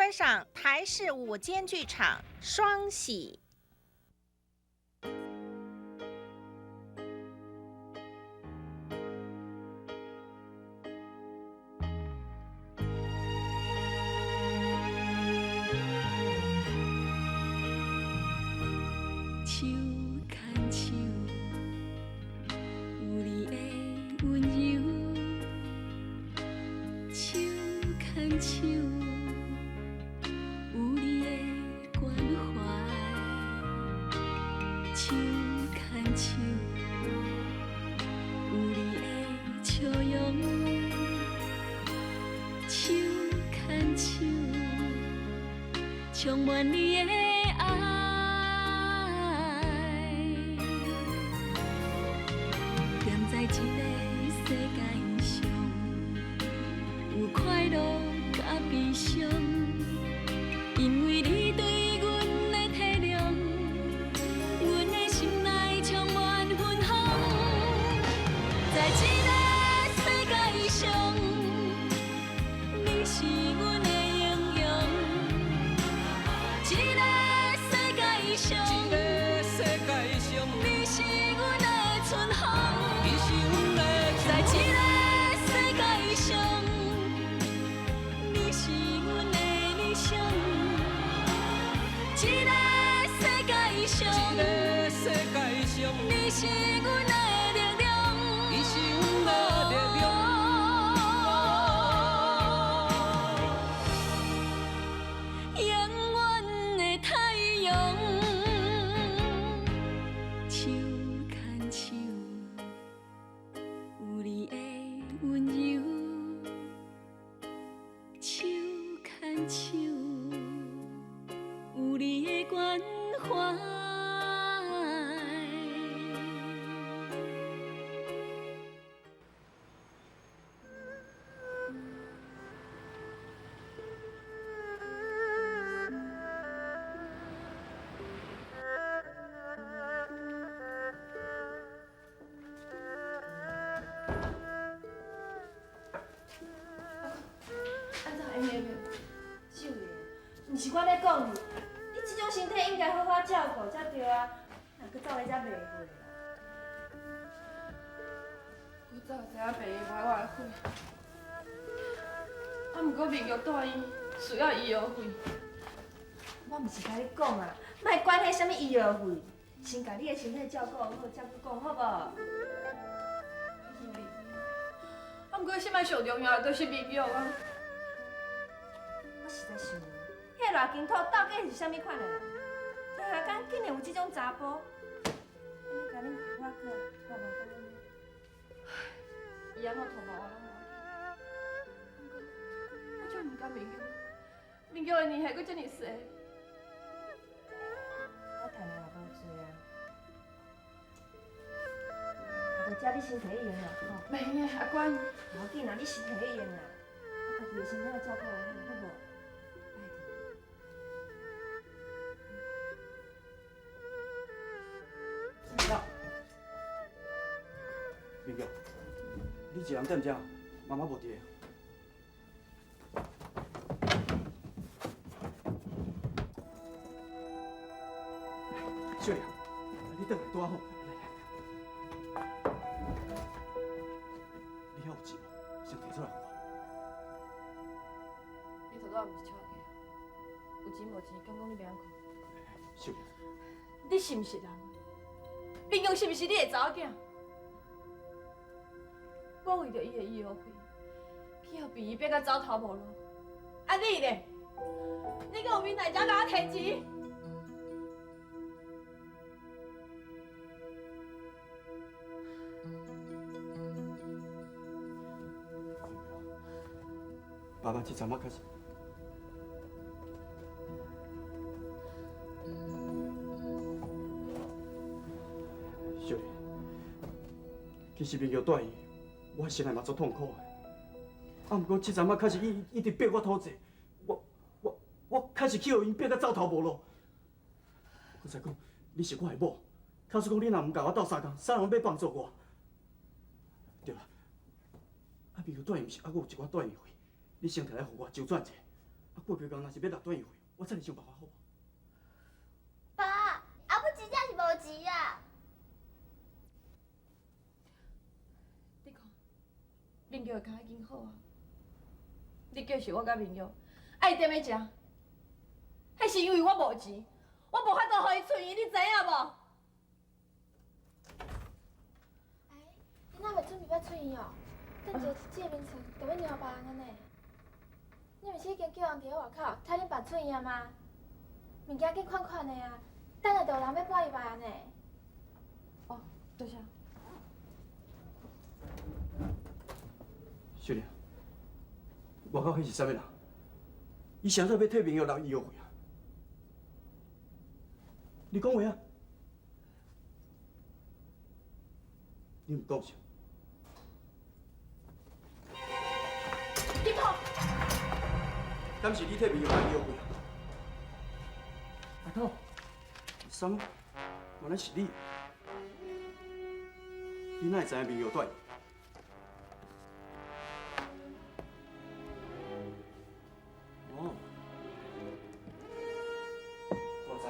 觀賞台視午間劇場《雙喜》。手牽手，有你的溫柔；手牽手，有你的關懷；手牽手，有你的笑容；手牽手，充滿你的愛。踮在這个世界上，有快樂佮悲傷，因為你對阮的體諒，阮的心內充滿芬芳。在這个世界上，你是阮的英雄。這个世界上，這个世界上，你是阮的春風。你是阮的在這个世界上，你是阮的理想。這个世界上，這个世界上，你是阮的力量。你是阮的力量。永遠的太陽，手牽手，有你的溫柔；手牽手，有你的關懷。按怎會會袂？秀蓮，毋是我咧講你，你這種身體應該好好照顧才對啊，若閣走來遮賣血啦。我早就知影病院無愛我的血，啊，毋過明玉住院需要醫藥費。我毋是共你講啊，莫管彼啥物醫藥費，先共你的身體照顧好，才閣講好無？秀蓮，啊，毋過這擺上重要的就是明玉啊。我實在想，彼個賴金土到底是啥物款的人？天下間竟然有這種查埔，按呢共恁我閣拖無講安呢？伊按怎拖無我攏無要緊，毋過我就毋甘明玉，明玉的年歲閣這爾細。我趁的也無濟啊，啊無這你先提去用啦，吼。袂用的，阿娟。無要緊啦，你先提去用啦，啊，家己的身體愛照顧好，好無？拜託。明玉，你一个人踮遮，媽媽無佇。秀蓮，你轉來拄仔好，來來，你遐有錢無？先提出來予我。你頭拄仔毋是笑我，有錢無錢，敢講你袂曉看？秀蓮，你是毋是人？明玉是毋是你的查某囝？我為著伊的醫藥費，去予病院逼甲走投無路。啊你咧？你閣有面來遮共我提錢？爸爸這陣仔開始。秀蓮，其實明玉住院，我心內嘛足痛苦的。啊，毋過這陣仔確實伊一直逼我討債，我確實去予𪜶逼甲走投無路。閣再講，你是我的某，假使講你若毋共我鬥相共，啥人欲幫助我？對啦，啊，明玉住院毋是猶閣有一寡住院費，你先提來予我周轉者，啊，过几工若是欲六段医药费，我再来想办法好无？爸，阿母真正是无钱啊！你看，明玉的跤已经好啊，你叫是我佮明玉爱踮咧食，彼是因为我无钱，我无法度予伊出院，你知影无？哎，你哪袂准备欲出院哦？等一下这个眠床就欲让别人啊呢。你毋是已经叫人伫咧外口替恁爸出院啊吗？物件紧款款的啊，等下就有人欲搬伊来啊呢。哦，多谢。秀玲，外口彼是啥物人？伊啥做欲替明玉留医药费啊？你讲话啊！你毋讲啥？金兔，敢是你替明玉留医药费啊？阿兔，啥物？原来是你！你哪会知影明玉蹛？哦，我知，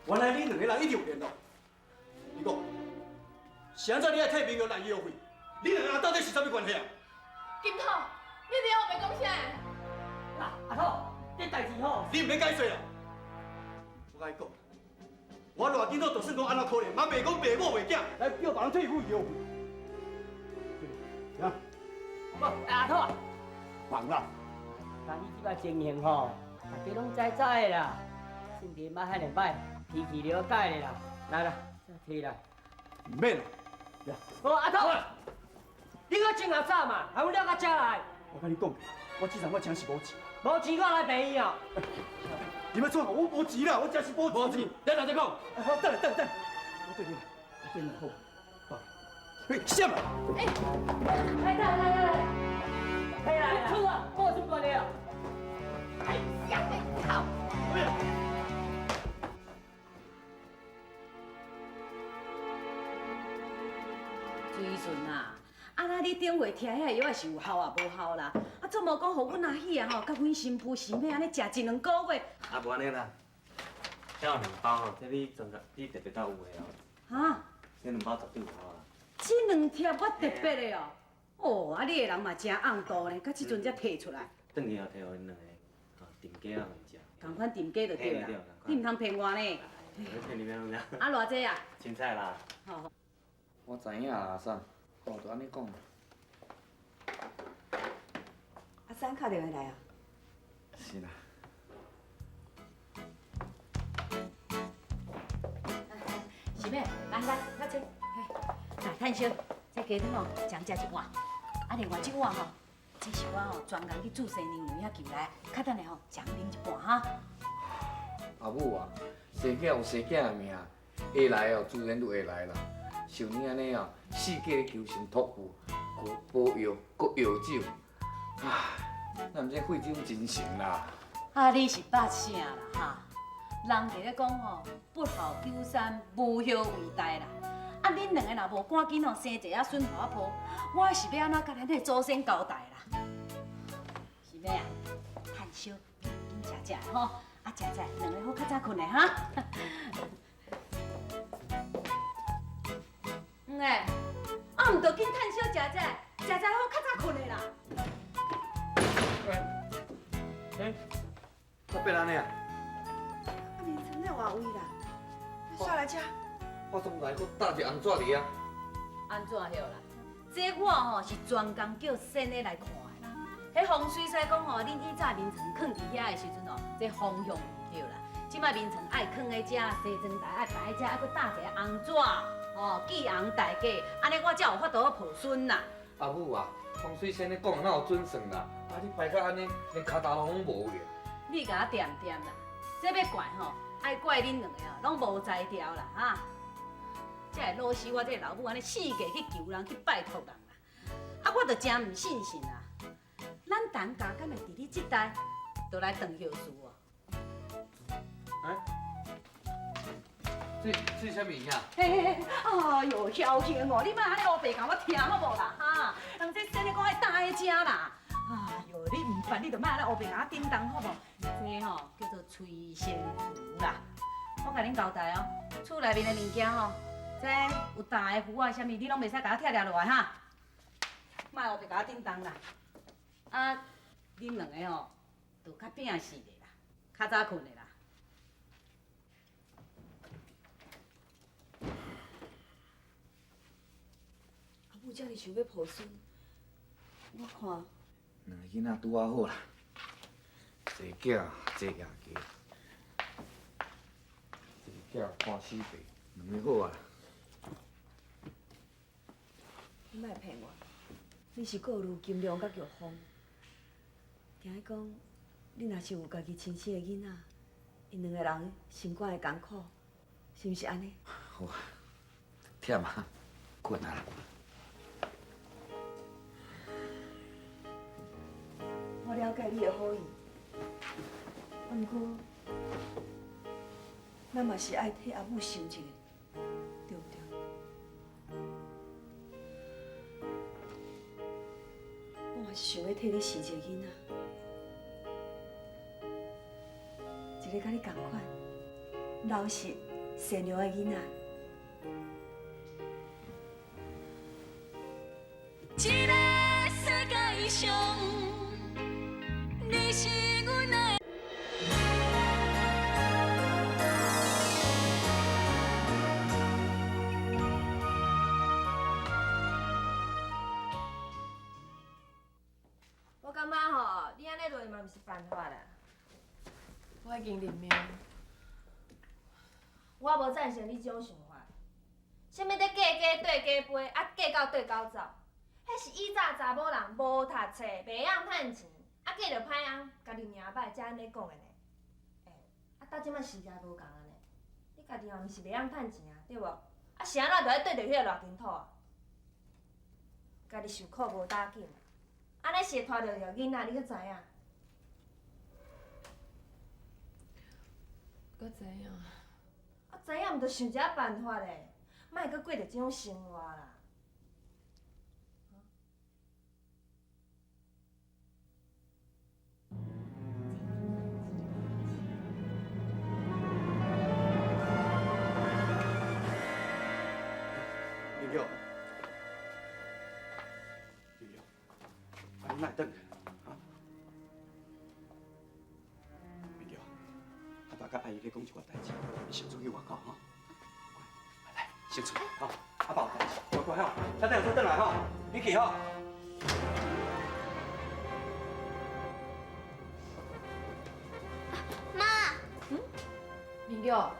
原来恁两个人一定有联络。你讲，是按怎你爱替明玉拿医药费？你两个人到底是啥物关系啊？金兔，你伫咧乌白讲啥？啦，阿兔，这代志吼，你毋免解释啦。我共你讲，我赖金兔就算讲按怎可怜，嘛袂讲爸母袂囝来叫别人替付医药费。行，无，阿兔啊，放啦。但你这摆情形吼，大家拢知知的啦，身体毋捌遐尔歹，脾气了解的啦。来啦，提来。毋免啦。哦，阿兔，你阁真合早嘛，害阮了到遮来。我共你讲，我这阵我真是无钱。无钱我来病院哦。你欲创啊？我无钱啦，我真是无钱。无钱，等下再讲。好，等下等下等下，我对你来，我对你来好，爸。嘿，啥嘛？哎，来来来来来，来，出啊，我有什么关系啊？哎呀，靠！水顺啊，啊那你顶回听遐个药仔是有效啊无效啦？啊，总无讲予阮阿喜啊吼，佮阮新妇新妹按呢食一两个月。啊，无按呢啦，遐有两包吼，这你专家你特别斗有的哦。哈？这两包绝对有效啦。这两贴我特别的哦。哦，啊你的人嘛真甕度呢，到这阵才提出来。转去后提予𪜶两个，吼，炖鸡仔互𪜶食。仝款炖鸡就对啦。你毋通骗我呢。我骗你欲按怎？啊，偌济啊？凊彩啦。好。我知影啦，阿三，哦，就按呢讲。阿三敲电话来啊？是啦。是咩？来来，来坐。来，炭烧，这鸡汤哦，将食一碗。啊，另外这碗吼，这是我吼专工去注生娘娘遐求来，较等下吼，将啉一半哈。阿母啊，生囝有生囝的命，会来哦，自然就会来啦。像你按呢哦，四界咧求神托付，阁保佑，阁药酒，唉，咱毋知费这种精神啦。啊，你是捌啥啦哈？人伫咧讲吼，不孝有三，无后为大啦。啊，恁两个若无赶紧吼生一个仔孙予我抱，我是欲按怎共咱的祖先交代啦？是欲啊？炭烧，紧食食吼，啊食食，两个好较早睏的哈。嗯诶，啊，毋著紧炭烧食食，食食好较早睏的啦。欸，我变按呢啊？啊，眠床咧外位啦，你煞来遮？我总来阁搭一个红纸伫遐。按怎晓啦？这我吼是专工叫先的来看的啦。彼风水师讲吼，恁以早眠床囥伫遐的时阵吼，这方向毋对啦。这摆眠床爱囥在遮，西装台爱摆在遮，还阁搭一个红纸，吼，寄红大吉，按呢我才有法度抱孙啦。阿母啊，风水先生讲的哪有准算啦？啊，你摆到按呢，连跤头拢无去。你共我恬恬啦，这欲怪吼，爱怪恁两个哦，拢无才调啦哈。才会老死我这个老母按呢四界去求人去拜托人啦。啊，我就真毋信信啊！咱陈家敢会伫你这代就来断后事哦？欸，这这啥物件？嘿嘿嘿，哎哟，晓幸哦，你莫按呢乌白共我听好无啦哈？人这先生讲爱搭在遮啦。哎哟，你毋烦，你就莫按呢乌白共我叮当，好无？这吼叫做催生符啦。我共恁交代哦，厝内面的物件吼，这有大的符啊，啥物你拢袂使共我拆掠落来哈。莫乌白共我叮当啦。啊，恁两个吼，就较拼死的啦，较早睏的啦。阿母遮尔想欲抱孙，我看两个囡仔拄仔好啦，济囝济牙家，一个囝看死爸，两个好啊。你莫骗我，你是顾虑金良佮玉凤。听伊讲，你若是有家己亲生的囡仔，𪜶两个人生活会艰苦，是毋是按呢？好啊，忝啊，睏啊啦。我了解你的好意，啊，毋过咱嘛是爱替阿母想一下，对毋对？我嘛是想欲替你生一个囡仔，一个佮你仝款、老实、善良的囡仔。这个世界上，你是阮的。我感觉吼，你按呢落嘛毋是办法啦。我已经认命。我无赞成你这种想法。啥物咧嫁鸡缀鸡飞，啊嫁狗缀狗走，彼是以早查某人无读册，袂晓趁钱，啊嫁著歹翁，家己命歹才按呢讲的呢。欸，啊到这摆时代无仝啊呢，你家己嘛毋是袂晓趁钱啊，对无？啊是按怎就爱缀著彼个赖金土啊？家己受苦无打紧啊，按呢是会拖著著囡仔，你阁知影？阁知影？啊知影，毋就想一下办法咧，莫阁过著这种生活啦。明玉，明玉，啊你哪会转来？哈？明玉，阿爸佮阿姨咧讲一寡代志，你先出去外口哈。乖，来，先出去哈。阿爸有代志，乖乖哈，等下再转来哈，你去哈。妈，明玉，啊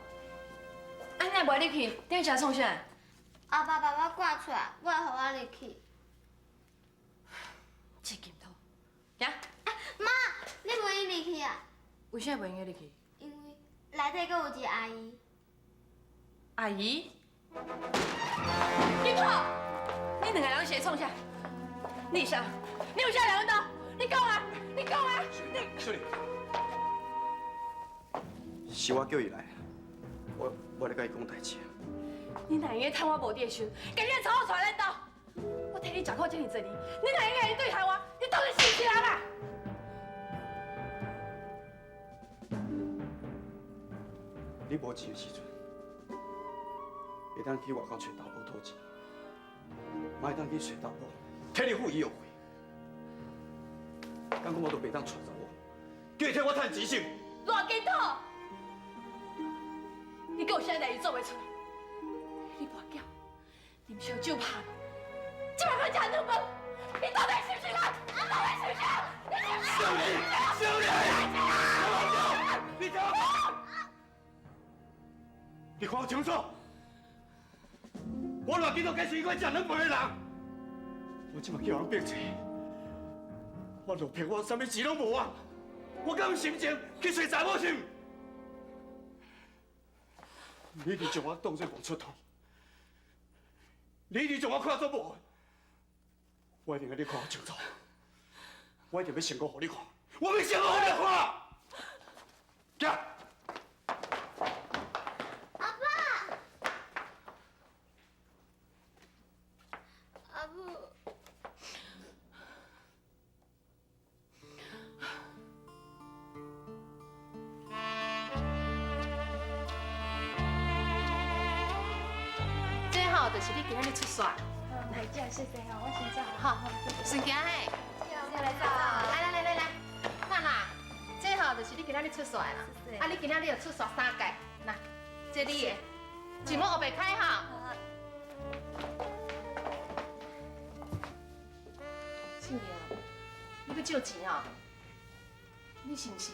你若袂入去，踮遮创啥？阿爸把我赶出来，袂予我入去。这金土，行。妈，你袂用入去啊？为啥袂用入去？因为内底阁有一个阿姨。阿姨？金土，你两个人是咧创啥？你是啥？你有啥来阮兜？你讲啊！你讲啊！你秀玲，是我叫伊来，我咧佮伊讲代志。你哪会用趁我无伫的时阵，共你的查某带来咱兜？我替你食苦这尔济年，你哪会用按呢对待我？你到底是毋是人啊？你无钱的时阵，会当去外口揣查某讨钱，嘛会当去揣查某替你付医药费。敢讲我都袂当娶查某，叫伊替我趁钱是？赖金土，你阁有啥代志做袂出来？你跋筊，啉烧酒拍，这摆阁食软饭，你到底是毋是人？你到底是毋是人？你是毋是秀玲，秀玲，你听我讲，你看我清楚，我赖金土该是一个食软饭的人，我这摆叫人逼债，我落魄，我啥物钱拢无啊，我敢有心情去揣查某是毋？你一直将我当作无出头，你一直将我看作无，我一定予你看好清楚，我一定欲成功予你看，我欲成功予你看。行。阿爸，阿母，就是你今仔日出煞。来，姐，谢谢哦，我先走。好，顺行嘿。来来走。来来来来来，娜娜，这吼就是你今仔日出煞的啦。啊，你今仔日就出煞三届，来，这你的，钱莫乌白开哈。庆爷，你去借钱哦？你是毋是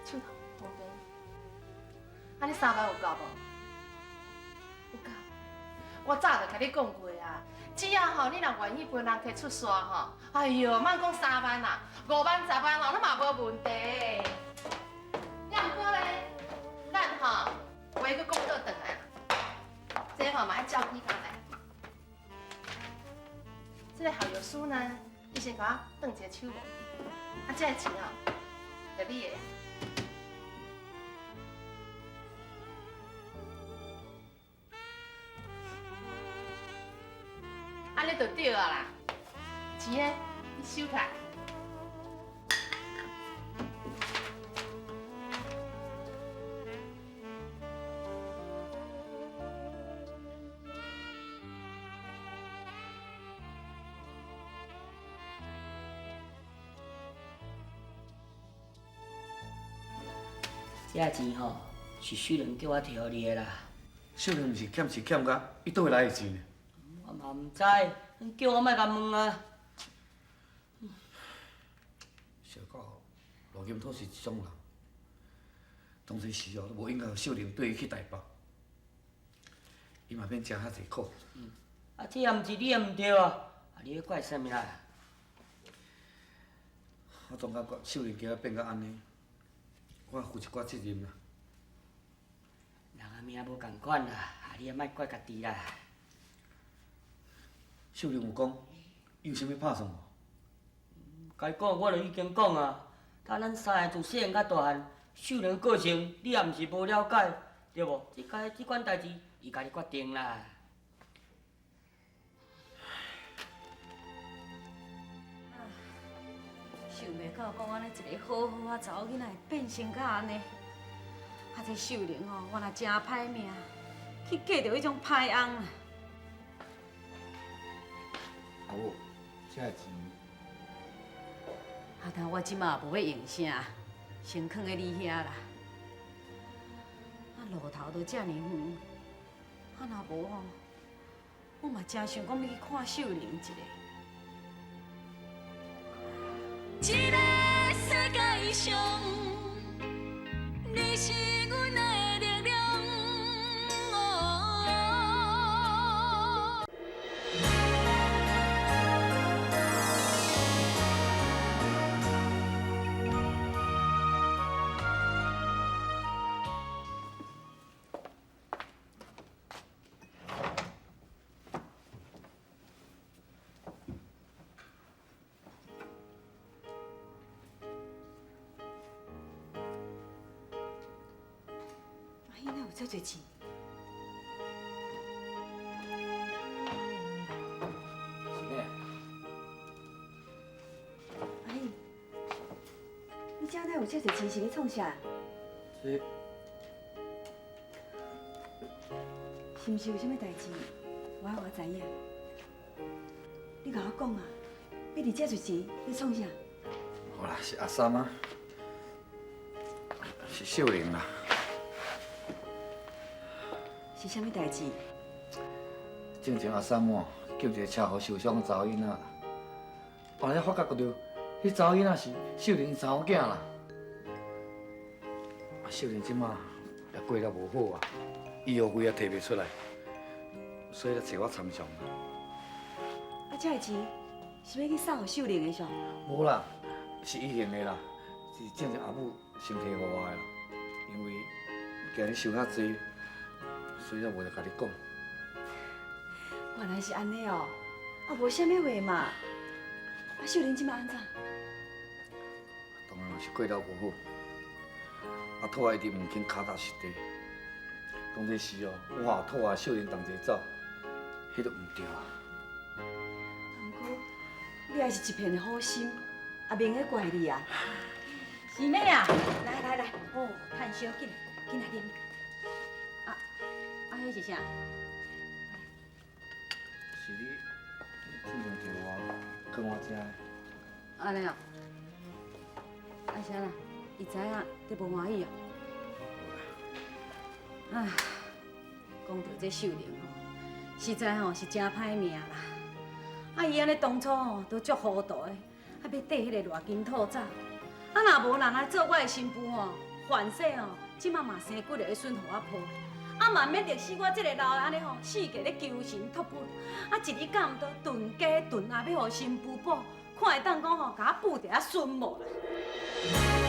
手头方便？啊，你3万有够无？有够。我早就共你讲过啊，只要吼你若愿意陪人客出煞吼，哎哟，莫讲3万啦，5万、10万吼，拢嘛无问题。也毋过咧，咱吼话阁讲倒转来，这吼嘛爱照起工来。这个校药师呢，伊先共我转一个手无，啊，这个钱吼，就你的。按呢就对啊啦，钱呢，你收起来。这钱吼是秀玲叫我提予你的啦。秀玲毋是欠是欠甲，伊佗位来的钱呢？我嘛毋知，你叫我莫共问啊。小可罗金涛是这种人，当初时哦，无应该予秀玲缀伊去台北，伊嘛免食遐济苦。啊，这也毋是你的毋对啊，啊，你咧怪啥物啦？我总感觉秀玲今仔变甲按呢，我负一寡责任啦。人的命无仝款啦，啊，你也莫怪家己啦。秀玲有讲，伊有啥物拍算无？该讲我就已经讲啊，睇咱三个自细汉到大汉，秀玲个性你也毋是无了解，对无？这该这款代志，伊家己决定啦。想袂到讲按呢一个好好仔查某囡仔会变成甲按呢，啊这秀玲吼，原来真歹命，去嫁著彼种歹翁啦。阿母，这个钱。啊，但我这马也无欲用啥，先囥咧你遐啦。啊，路头都遮尔远，啊若无吼，我嘛真想讲欲去看秀玲一下。这个世界上，你是阮的力量。阿英哪有遮济钱？是呢。阿英，你遮哪有遮济钱？是咧创啥？这是毋是有啥物代志？我爱我知影。你共我讲啊，你伫遮济钱，咧创啥？好啦，是阿三啊，是秀玲啦。是啥物代志？进前阿三哦，叫一个车祸受伤的查某囡仔啦，后来发觉到，彼查某囡仔是秀玲查某囝啦。啊，秀玲这马也过了无好啊，医药费也提袂出来，所以才找我参详。啊，这个钱是欲去送予秀玲的上？无啦，是伊还的啦，是进前阿母先提予我的啦，因为今日收遐济。所以才无来共你讲。原来是按呢哦，啊无啥物话嘛。啊，秀玲这马按怎？当然是过了无好。阿兔仔一直毋肯跤踏实地。当阵时哦，我和兔仔秀玲同齐走，彼就毋对啊。毋过你也是一片好心，也袂用得怪你啊。是咩啊？来来来，哦，趁烧紧，紧来啉。啊，彼是啥？是你之前提我放我遮的。按呢哦，啊啥啦？伊知影你無歡喜啊？唉，講著這秀玲吼，實在吼是誠歹命啦。啊，伊按呢當初吼都足糊塗的，啊欲綴彼个賴金兔走，啊若無人來做我的新婦吼，凡勢吼，這馬嘛生幾个孫予我抱，啊嘛免歷死我這个老的按呢吼，四界咧求神託佛，啊一日敢毋著燉雞燉鴨欲予新婦補，看會當講吼，共我補一下孫無啦。